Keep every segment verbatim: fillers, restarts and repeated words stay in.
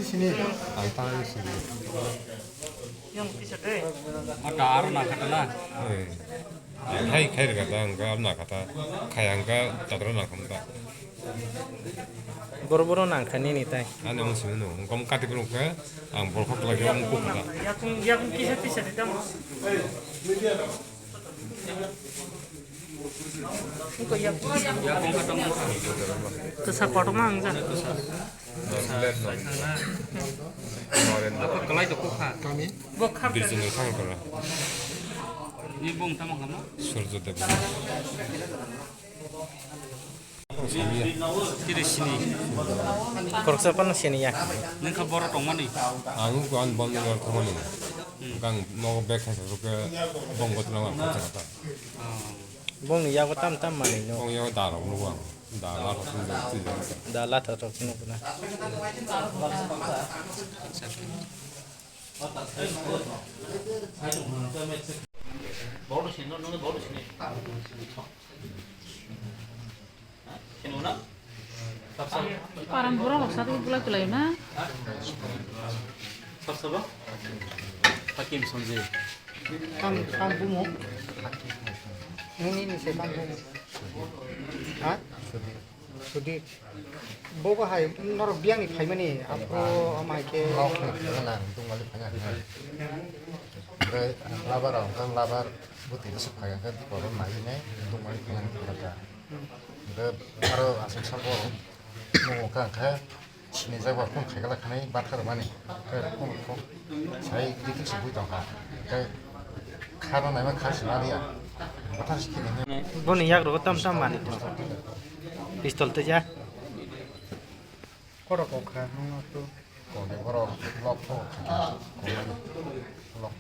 Sini. Ang tang sini. Yang bisa deh. Ada arna kata na. Eh. Hai khai rega ta ang ka arna kata. Khai ang ka tatra na kham ta. Boro boro nang kha nini tai. Ani ang sini no. Ang kam kati bro ka. Ang bol khok lagi ang kuk kha. Yakung yakung kisa kisa di tamo. Kisa kotor ma ang ja. Apa kalai to kukha. Kami? Bo khar. Bijing ni thang kora. Ni bung tamo kama? Surjo Dev. Tiri sini. Koroksa pano sini ya. Nengkha boro tongmani. Ang ko an bom nang thangmani. Kang no bek khaisa ruke bong botna ma khacha kata. Bongni yago tam tam manwi no. Bong yago da rok nugo ang. Da la rok nugo twi jaga. Da la thok thok nugo na. Bodo sini, nungni bodo sini. Sini na? Paran borok rok sa bulai kulai na. Sab sabo? Hakim Sanjay. Tam tam bumo. Nini ni se tam bumo. Ha? Sudhir. Bogo hai norok biyang ni phaimani aphuru amai ke. Nok ni phaimani ang tungmali phaimani. Hwnkhe labar rok hwnkhe labar bwtwi bwswk phai hwnkhe dikolno naiwi nai tungmali phaimani khulaka. Hwnkhe aro aswk sabo nungo kha hwnkhe. Sinijak ba phone khaikala khanai bathar mani. Khe phone kho sai dikhe se bui tongkha. Khe khana naima kha sinaliya. Bathar sikhe nini. Boni yak rogo tam tam mani. Pistol te ja. Koro kok kha nung tu. Kok de boro lok kho. Lok.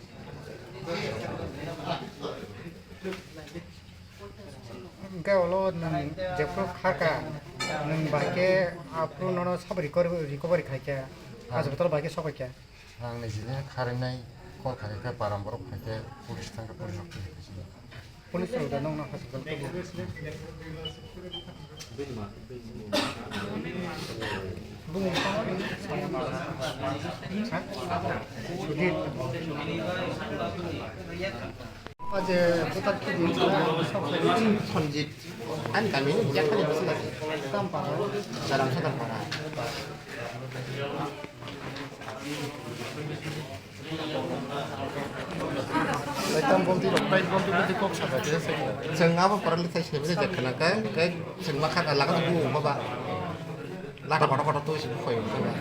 Hwnkhe ulo nwng jephru kha kha, nwng bai khe aphuru nono sabo recovery, recovery khai kha, hospital bai khe sok kha. Ang nijini kharinai call khai khe param borok khai khe police thang khe police rok twi khe sini. Police rok da nongno hospital tubu. Bumung tamo ni? Ha? Sudhir. O je buthar khe di Sanjit, ani kami ni jephani bisi lagi. Kampara. Jaram Sadar Para. Tam bomti rok, tai bomti bomti kok sabai te se. Chwng abo para le thai se bile jak khana ka, kai chwng ma kha ka laga bu baba. Lata kotor kotor to se khoi baba.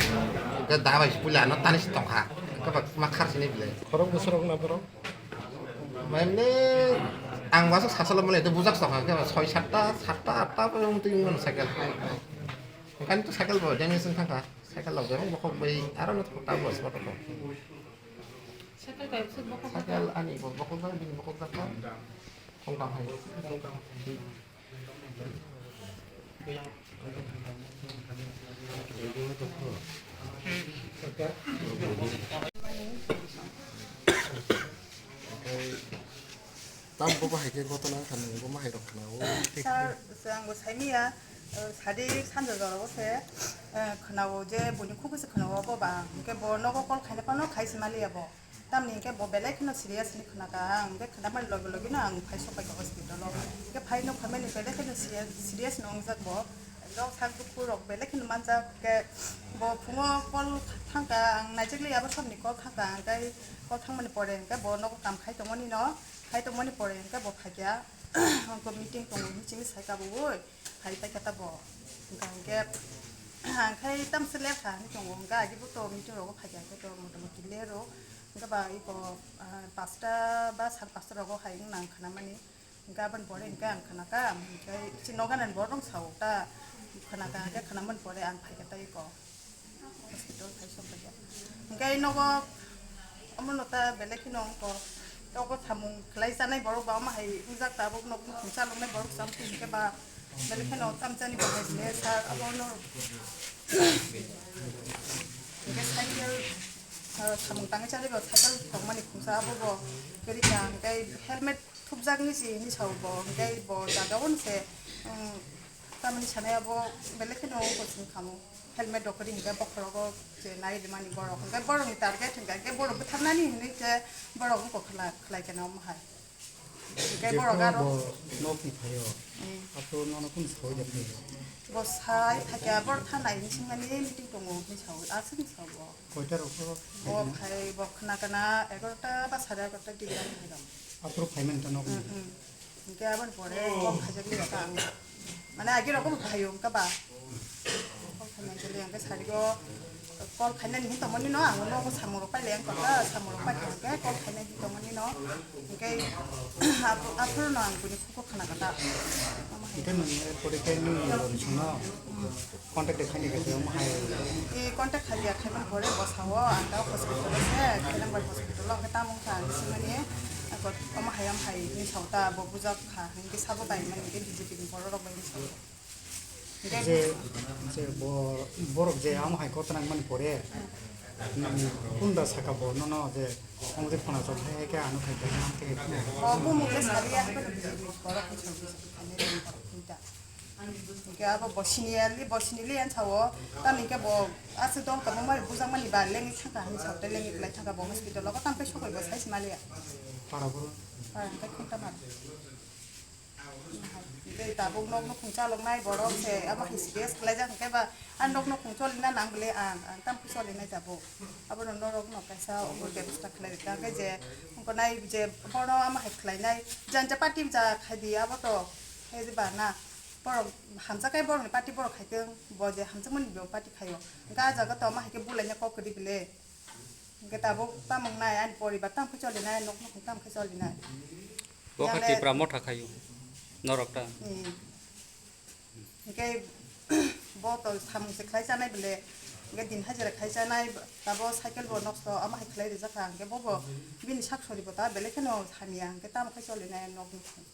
Ka da bai pula no tani si tong kha. Ka ba ma khar sini bile. Khorok bwswk rok na borok? Mane ang waso sasalo mole to bujak sokha ke soi satta, satta, atta pore mung twi mano cycle. Kan to cycle bo jani sing thangkha. Cycle lok jani bokok bai aro no ta bo spot ko. Cycle kai bwswk bokok. Cycle ani bo bokok jak, bini bokok jak. Kong tang hai. Tam bo bahai khe gotona wngkha, nwng bo mahai rok khna o. Sir, ang bo saimanya, eh, sadi sanja jora o se, eh, khna o je buini khuk se khna o bo ba, hwnkhe bo nogo call khaina phano khai se maliya bo. Tamni hwnkhe bo belai kheno serious hinwi khna kha, ang hwnkhe khna mani logi logi no ang phai sok pai kha hospital o. Hwnkhe phai nuk phaimani belai kheno serious, serious no wngjak bo. Rok sak dukhu rok belai kheno manjak, hwnkhe bo phungo call thangkha, ang naijak li abo sabni call thangkha, hwnkhe call thangmani pore hwnkhe bo nogo kam khai tongmani no, khai tongmani pore hwnkhe bo phaikha, hwnkhe meeting tongo hinwi chini sai kabui. Phai paikha ta bo. Hwnkha hwnkhe, ang khai tamse ler kha hinwi tongo. Hwnkha agi bo to meeting rogo phaikha hwnkhe to motamoti ler o. Hwnkhe ba iko, ah, pasta ba sar pasta rogo hai wng nang khna mani. Hwnkhe aboni pore hwnkhe ang khna kha, hwnkhe chini nogo nani borok rok sao ta khna kha, hwnkhe khna mani pore ang phaikha ta iko. Hospital khai sok bai ya. Hwnkhe nogo omo no ta belai kheno wngkha. Nogo samung khlai chanai borok ba omo hai wngjak tabuk nok nukhung chaloknai borok cham thwi hwnkhe ba belai kheno tam chani bo hai le sir abo no. Hwnkhe cycle, ah, samung tangwi chani bo cycle tongmani khungsa abo bo kwrwi kha hwnkhe helmet thupjaknai se hinwi sao bo, hwnkhe bo jaga o se, um, Tamoni sanai abo belai kheno ungkha sini khamu. Helmet rok ri hinkhe bokhorogo je nai rimani borok. Hinkhe borokni target hinkhe, hinkhe borok bwtharnani hinwi je borok ungkha khlai, khlai khe na omo hai. Hinkhe borok aro bo nokni phaio. Hmm. Aphuru nono kunu sawi da phaio? Bo sai thakya, bor thanai hinwi singmani meeting tongo hinwi sawi, aswk hinwi sawi bo. Koita rok? Bo khai bo khna kana egarota ba sare egarota digi ani hai dong. Aphuru phaimani ta nokni? Hmm, hmm. Hinkhe aboni pore call khaijak liya ta ang. Mane agi rok bo phaio wngkha ba. Call khaina hinkhe liya hinkhe sarigo call khainani hin tongmani no ang nogo samung rok pailai ang kha samung rok paikha hinkhe call khaina hin tongmani no. Hinkhe aphuru no ang bini khuko khna kha ta. Hinkhe nwng pore khe nwng rok songno contact de khaini khe omo hai. E contact khailiya khaimani pore bo sao ang ta hospital o se Khailangbai hospital o khe tamo wngkha ang simani. Omo hai omo hai hinwi sao ta bo bujak kha hinkhe sabo bai mani hinkhe B J P ni borok rok bai hinwi sao. Hinkhe je, je bo, borok je omo hai kok twnang mani pore, nwng kunda saka bo nono je omo je phone chok hai khe ano khai khe ano khe phone. O bumung khe sariya hai khe B J P ni borok hinwi sao B J P khainai borok hinwi ta. Hinkhe abo bo siniya li, bo sini li ang sao. Tamni hinkhe bo aswk dong tongma mari bujak mani ba lengwi thangkha hinwi sao tei lengwi belai thangkha bo hospital o tamo khe sokoi bo sai si maliya. Para boro? Para hinkhe khunta mar. Tei tabuk nok nukhung chaloknai borok se abo hai se gas khlaijak hinkhe ba a nok nukhung cholina nang bwle ang, ang tamo khe cholinai tabuk. Abono norok no kaisa omo bebostha khlai rwkha hinkhe je wngkha nai je bono amo hai khlainai janja party ja khai di abo to. Khe je ba na borok hamjakhe borokni party borok khaitwng, bo je hamjakmani bo party khaio. Hinkhe a jaga to omo hai khe bulaina kok kwrwi bwle. Hinkhe tabuk tamo wngnai ani poribar tamo khe cholinai, nok nukhung tamo khe cholinai. Bo khe Tipra Motha khaio norok ta. Hmm. Hinkhe bo to samung se khlai chanai bwle. Hinkhe din hajira khai chanai, tabo cycle bo nosto, omo hai khlai rijak kha. Hinkhe bo bo bini sak sori bo ta belai kheno hamya, hinkhe tamo khe cholinai nok nukhung.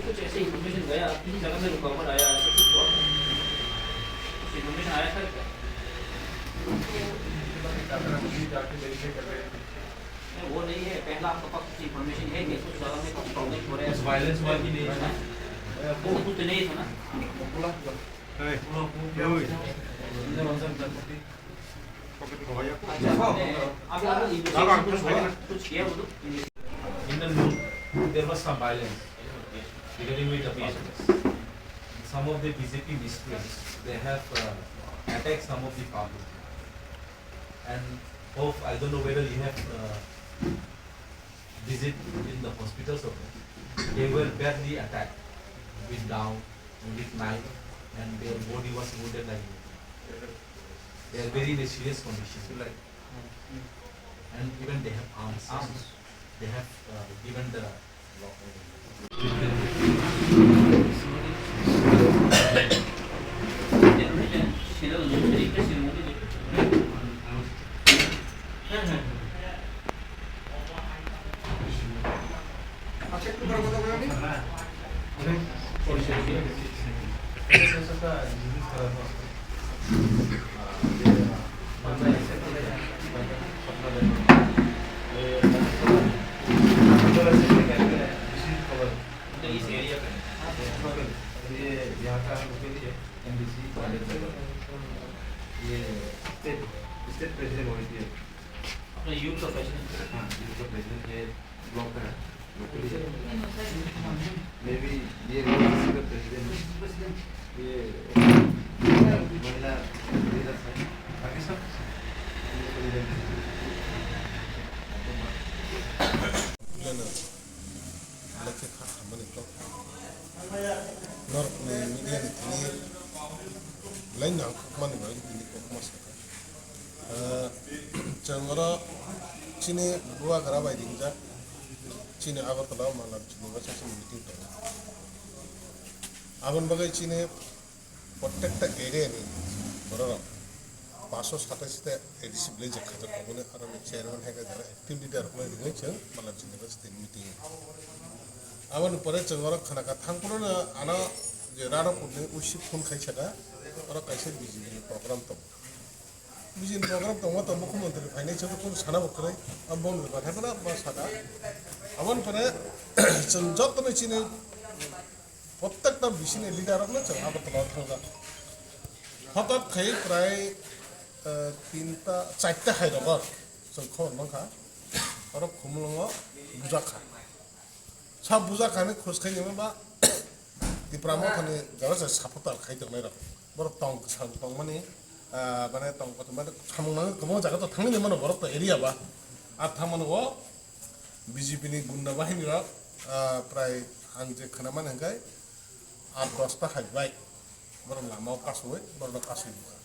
कुछ ऐसे इन्फॉर्मेशन गया, तीन जगह से रुकावट आया, ऐसा कुछ हुआ? कुछ इन्फॉर्मेशन आया था क्या? नहीं, वो नहीं है। पहला आपके पास कुछ इन्फॉर्मेशन है कि कुछ जगह में कुछ प्रॉब्लम हो रहा है? वायलेंस हुआ कि नहीं? वो कुछ नहीं था ना? नहीं। अंदर अंदर गणपति। अच्छा, आपने अभी अभी इन्फॉर्मेशन कुछ हुआ? कुछ किया वो लोग? In the noon, there was some violence regarding with the passengers. Some of the B J P miscreants, they have, uh, attacked some of the public. And of, I don't know whether you have, uh, visit in the hospitals or not. They were badly attacked with down, with knife, and their body was wounded like that. They are very in a serious condition. And even they have arms. Arms. They have, uh, given the ये यहाँ का लोकल ही है, MDC college में। ये state, state president वही थी। अपना यूथ का प्रेसिडेंट? हाँ, यूथ का प्रेसिडेंट है, ब्लॉक का है, लोकल ही है। मे बी ये लोकल का प्रेसिडेंट है। ये महिला लीडर्स है। बाकी सब लोकल ही है। Belai khe kha khamani kok. Norokni media ni thani belai nangkukmani bagwi tini kokma sakha. Ah, chwng oro chini bubagra bai ringjak, chini Agartala o Malarchini bacha chini meeting tongo. Aboni bagwi chini Protekta area ni bororok paso satais ta A D C village khajak tongo, boni aro ni chairman hai khe jara active leader rok no ringwi chwng Malarchini bacha tini meeting. Aboni pore chwng oro khana kha thang phuru no ano je Radhapur ni usi phone khai saka oro kaisa B J P ni program tongo. Bijin program tongma tong mukhyamantri phainai chwng kunu sana bo kwrwi, ang bongni bathai phano ma saka. Aboni pore chwng jotono chini prottekta bisini leader rokno chwng Agartala o thangjak. Hotat khai prai, eh, tinta, charta hai rogo chwng khobor mankha. Oro Khumulwngo bujakha. Sa bujakha hinwi khus khai nima ba Tipra Mothani jora se supporter khai tongnai rok. Borok tong kwchang tongmani, ah, mane tong kotor mane samung nang kwbang jaga to thangwi mano borok to area ba. A thangmani o B J P ni gunda bahini rok, ah, prai ang je khana mani hwnkhe art dosta hai bai. Borok lama o kasui, borok no kasui bukha.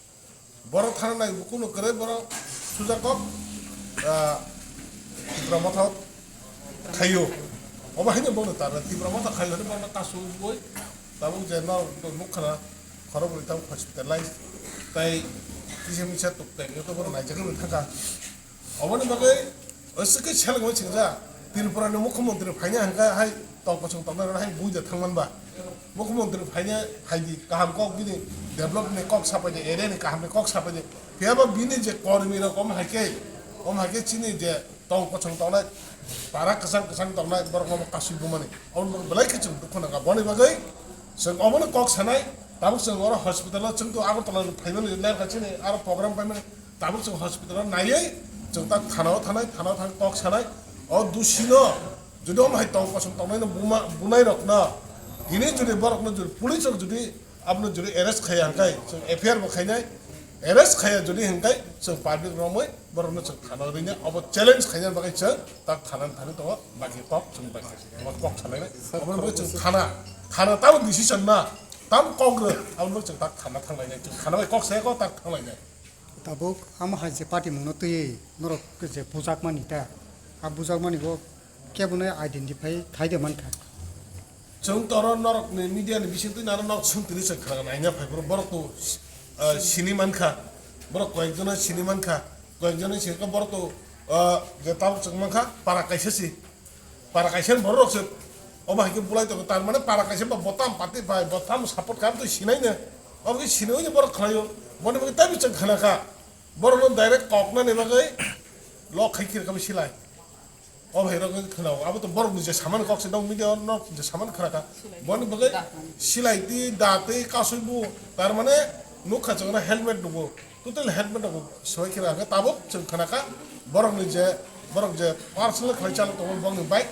Borok thana nai bukuno kwrwi borok sujakok, ah, Tipra Motha khaio. Obo haino bono tarna Tipra Motha khaio hwnwi borok no kasui bui. Tabuk je no nukha na khorok bwrwi tabuk hospitalize. Tai kisa misa tuk tek to borok naijak wngwi thangkha. Oboni bagwi aswk khe selengwi singja, Tripura ni mukhyamantri phaina hwnkhe hai tong kosong tongnai rok hai buida thangman ba. Mukhyamantri phaina hai di kaham kok bini develop ni kok sapai di, area ni kaham ni kok sapai di. Phiya ba bini je kormi rok om hai khe, om hai khe chini je tong kosong tongnai para kwchang kwchang tongnai borok no kasui bumani. Oboni bagwi belai khe chwng dukhu nangkha. Boni bagwi chwng obono kok sanai, tabuk chwng oro hospital o chwng to Agartala ni phaimani ler kha chini aro program paimani. Tabuk chwng hospital o naiwi chwng tak thana o thanai, thana o thang kok sanai. O dusino jodi omo hai tong kosong tongnai no buma, bunai rok no tini jodi borok no jodi police rok jodi abono jodi arrest khaiya hwnkhe chwng F I R bo khainai, arrest khaiya jodi hwnkhe chwng public romwi borok no chwng thana o rinai, obo challenge khaina bagwi chwng tak thana thani tongo, baki kok chwng bai kok sanai. Obo chwng thana, thana tamo decision na, tam kok rw, abono chwng tak thana thanglainai, chwng thana bai kok saya kok tak thanglainai. Tabuk amo hai je party mungno twiwi norok je bujakmani ta, a bujakmani bo kebono identify khai de mankha. Chwng toro norok ni media ni bising twi naro norok swng tini chwng khna naina phai borok, borok to, ah, sini mankha, borok koyek jona sini mankha, koyek jona sini borok to, ah, je tabuk chwng mankha para kaisa si. Para kaisa ni borok rok se obo hai khe bulai tongo, tar mane para kaisa ba botam party bai botam support kam twi sinai ne, obo khe sinai ni borok khlai o, boni bagwi tei chwng khna kha, borok no direct kok nani bagwi lok khai khe kami silai, obo hai rok khna o, abo to borok ni je saman kok se dong media no je saman khna kha, boni bagwi silai twi da twi kasui bu, tar mane nuk kha chwng no helmet nugo. Total helmet rok swbai khe rang khe tabuk chwng khna kha borok ni je, borok je personal khlai chalok tongo borok ni bike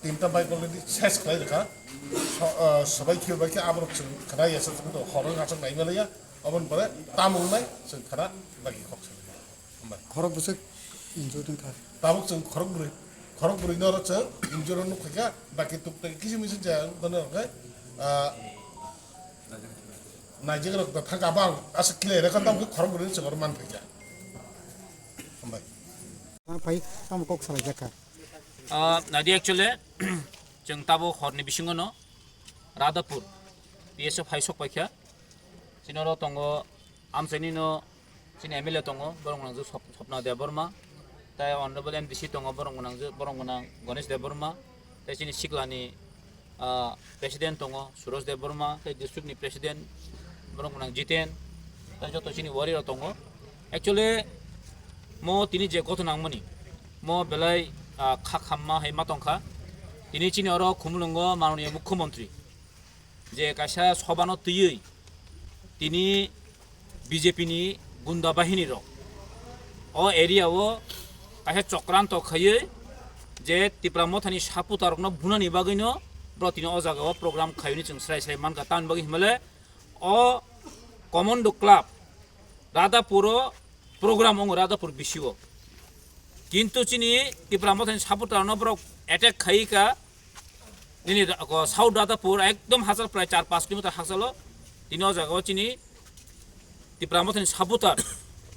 tinta bike already ses khlai rwkha. So, ah, swbai khe bai khe aborok chwng khna ya sa chwng horo achak nai mali ya, aboni pore tamung nai chwng khna bagi kok sa. Hambai. Khorok bwswk injured wngkha. Tabuk chwng khorok bwrwi, khorok bwrwi no oro chwng injured nuk kha, baki tuk tak kisi misi jaya wng tono hwnkhe, ah, Naijak rok da thang abo ang asa clear kha, tamo khe khorok bwrwi chwng oro man phaikha. Hambai. Ang phai tamo kok salai jakha. Ah, nadi actually, chwng tabo horni bisingo no Radhapur P S O phai sok paikha. Chini oro tongo amchaini no chini M L A tongo, borok nang Sop-, Sopna Debbarma, tai Honorable M D C tongo, borok nang, borok nang Ganesh Debbarma, tai chini siklani ah, president tongo Suresh Debbarma, tei district ni president borok nang Jiten, tei joto chini warrior rok tongo. Actually, mo tini je gotho nangmani, mo belai, ah, kha khamma hai ma tongkha. Tini chini oro Khumulwngo manoniya mukhyamantri je kaisa sobano twiwi tini B J P ni gunda bahini rok o area o kaisa chokranto khaiwi je Tipra Mothani supporter rokno bunani bagwino bro tini o jaga o program khaiwi chwng srai srai mankha, tamni bagwi himale o Commando Club Radhapur o program wngo Radhapur bisi o. Kintu chini Tipra Mothani supporter no borok attack khai ka nini ra-, ko South Radhapur ekdom hachal prai char panch kilometer hachalo. Tini o jaga o chini Tipra Mothani supporter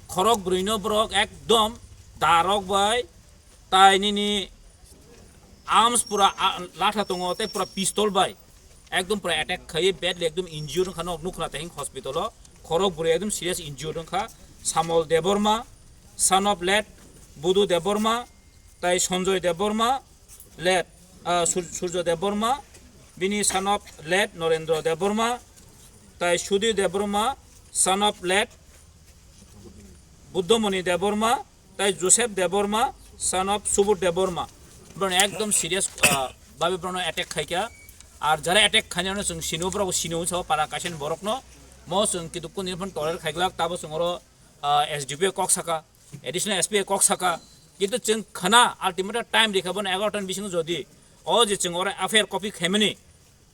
khorok bwrwi no borok ekdom darok bai tai nini arms pura a-, latha tongo tei pura pistol bai ekdom pura attack khaiwi badly ekdom injured wngkha, nok nukha tei hospital o khorok bwrwi ekdom serious injured wngkha. Samol Debbarma, son of late Budu Debbarma, tai Sanjoy Debbarma, late, ah, Sur-, Surjo Debbarma, bini son of late Norendra Debbarma, tai Sudhir Debbarma, son of late Buddhamoni Debbarma, tai Joseph Debbarma, son of Subodh Debbarma. Borokno ekdom serious, ah, babe borokno attack khaikha. Ar jara attack khainai chwng sino, borok sino sa para kaisa ni borokno. Mo chwng kitu kuni phone toler khaiglak, tabo chwng oro, ah, S D P kok saka, additional S P kok saka. Kintu chwng khana ultimate time rikha bono egaroh ta ni bisingo jodi o je chwng oro F I R copy khaimani,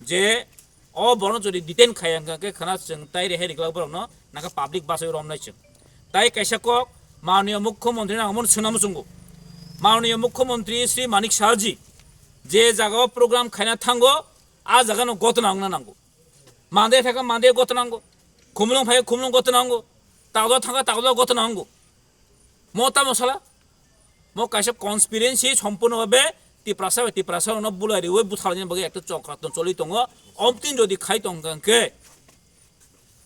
je o borokno jodi detain khai hwnkha khe khana chwng tai rehai rwgwlak borokno, nangkhe public bachai romnai chwng. Tai kaisa kok mananiya mukhyamantri no ang bono swnam muchungo. Mananiya mukhyamantri Shri Manik Saha ji je jaga o program khaina thango, a jaga no gotona wngna nango. Mande thaka mande gotona nango. Khumulwng phai khumulwng gotona nango. Tagla thaka tagla gotona nango. Mo tamo sala? Mo kaisa conspiracy, sompurno bhabe Tiprasa bai Tiprasa rokno bulai riwi butharnani bagwi ekta chokra tong choli tongo. Omtwin jodi khai tong kha khe,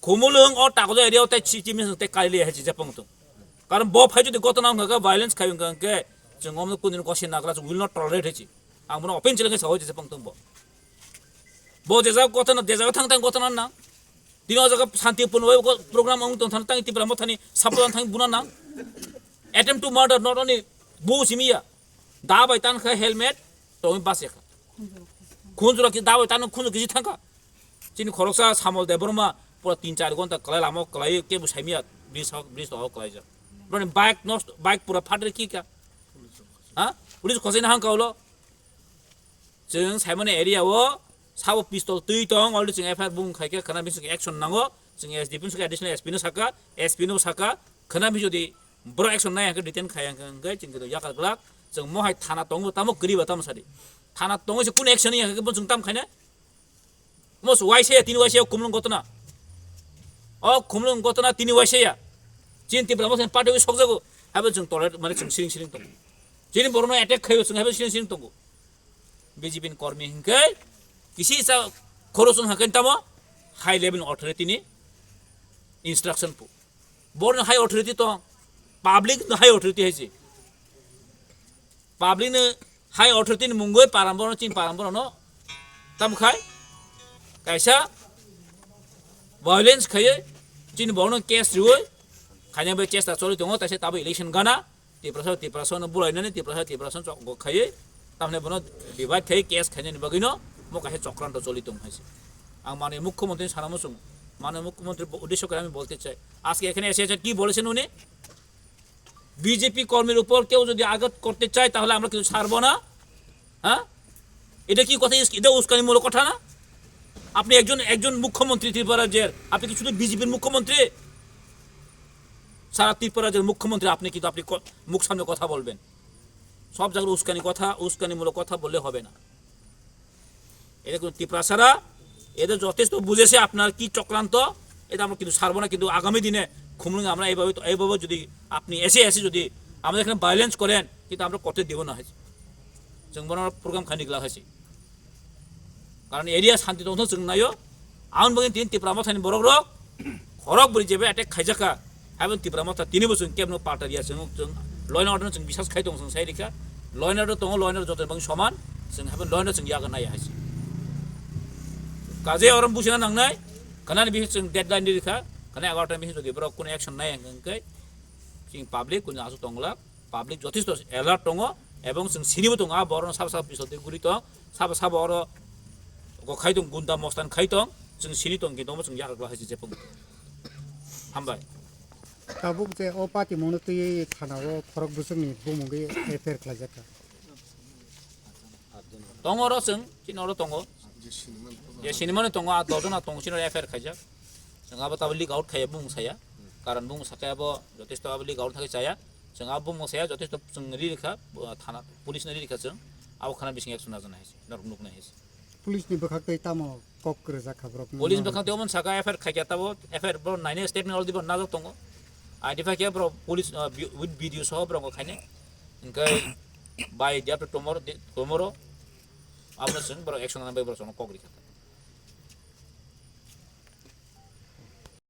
Khumulwng o Takoja area o tei chi-, chimi tei kali hai chi japang tong. Karon bo phai jodi gotona wngkha khe, violence khai wngkha khe, chwng omno kunu gosi nagra, chwng will not tolerate hai chi. Ang bono open challenge sao chi japang tong bo. Bo je jaga gotona, je jaga thang thang gotona nang. Tini o jaga santipurno bai program wng tong thang tang Tipra Mothani support thang buna nang. Attempt to murder not only bo simi ya. Da bai tan kha helmet tongwi bas ya kha. Khunjura ki da bai tan khunju kisi thang kha. Chini khoroksa Samol Debbarma pura tin char gonta kwlai lama o kwlai kebo saimiya bridge hok, bridge to hok kwlai jak. Boni bike nosto, bike pura phatri ki ka. Ha? Police khosai na hang kaulo. Chwng saimani area o sabo pistol twi tong, already chwng F I R bung khai khe khana bising action nango. Chwng S D P no saka, additional S P no saka, S P no saka, khana bi jodi bro action nai hangkhe detain khai hangkhe chwng khe yakar glak. Chwng mohai thana tongo tamo kwrwi ba tamo sadi. Thana tongo se kun action ya hangkhe bon chwng tam khaina. Mos waisaya tini waisaya khumlung gotona. O khumlung gotona tini waisaya. Chin Tipra mos party wi sokjago. Habo chwng tolerate mane chwng siring siring tongo. Chini borokno attack khayo chwng habo siring siring tongo. B J P ni kormi hinkhe kisi sa khorosung hakin tamo high level authority ni instruction pu. Borno high authority tong, public no high authority haisi. Public no high authority ni mungwi param borno chini param borno tam khai kaisa violence khaiye chini borno case riwi khaina bai chesta choli tongo taisa tabo election gana Tiprasa Tiprasa no bulai nani Tiprasa Tiprasa chok go khaiye tamne bono divide khai case khaina ni bagwi no mo kaisa chokranto choli tong haisi. Ang mani mukhyamantri sana muchung mani mukhyamantri uddesho kore ami bolte chai ajke ekhane ese ese ki bolechen uni BJP কর্মীর উপর কেউ যদি আঘাত করতে চায় তাহলে আমরা কিছু ছাড়বো না। হ্যাঁ, এটা কি কথা? এটা উস্কানিমূলক কথা না? আপনি একজন একজন মুখ্যমন্ত্রী ত্রিপুরা রাজ্যের, আপনি কি শুধু বিজেপির মুখ্যমন্ত্রী? সারা ত্রিপুরা রাজ্যের মুখ্যমন্ত্রী আপনি, কিন্তু আপনি ক- মুখ সামনে কথা বলবেন। সব জায়গায় উস্কানি কথা, উস্কানিমূলক কথা বললে হবে না। এটা কিন্তু ত্রিপুরা ছাড়া, এটা যথেষ্ট বুঝেছে আপনার কি চক্রান্ত, এটা আমরা কিন্তু ছাড়বো না। কিন্তু আগামী দিনে খুমলুঙে আমরা এইভাবে, এইভাবে যদি আপনি এসে এসে যদি আমাদের এখানে ভায়োলেন্স করেন, কিন্তু আমরা করতে দেবো না। হয়েছে, চুম্বন প্রোগ্রাম খানি গলা হয়েছে। Karon area santi tongthok chwng naio. Aboni bagwi tini Tipra Mothani borok rok khorok bwrwi jeba attack khaijakha. Haibon Tipra Motha tini bo chwng kebno palta riya chwng chwng law and order chwng bisas khai tong chwng sai rikha. Law and order tongo, law and order joto bang soman chwng haibon law and order chwng yaga nai hai. Kaje orom busina nangnai. Kanani bisi chwng deadline di rikha. Kana egarota bisi jodi borok kono action nai hwnkhe chwng public kono asuk tonglak. Public jothesto alert tongo ebong chwng sinibo tongo, a borokno sabo sabo pistol twi guri tong, sabo sabo oro go khai tong, gunda mostan khai tong, chwng sini tong, kintu omo chwng yakar glak hai se jepung. Hambai. Tabuk je o party mungno twi thana o khorok bwswkni bumungwi F I R khlaijak kha. Tongo oro chwng, chini oro tongo. Je sinimani tongo, a dojon a tongo, chini oro F I R khaijak. Chwng abo tabo leak out khaiya bumung saya. Karon bumung sakhe abo jotesto abo leak out thangwi chaya. Chwng abo bumung saya jotesto chwng ri rikha, uh, thana police no ri rikha chwng. Abo khana bising action najana hai se, norok nuknai hai se. Police ni bwkhak tei tamo kok kwrwjak kha borok? Police bwkhak tei omo saka F I R khaikha tabo, F I R borok nainai statement already borok najak tongo. Identify khe borok police, uh, bi-, with video soho borok khainai. Hingkhe by day after tomorrow, day, tomorrow, abono chwng borok action nana bai borok chwngno kok rikha.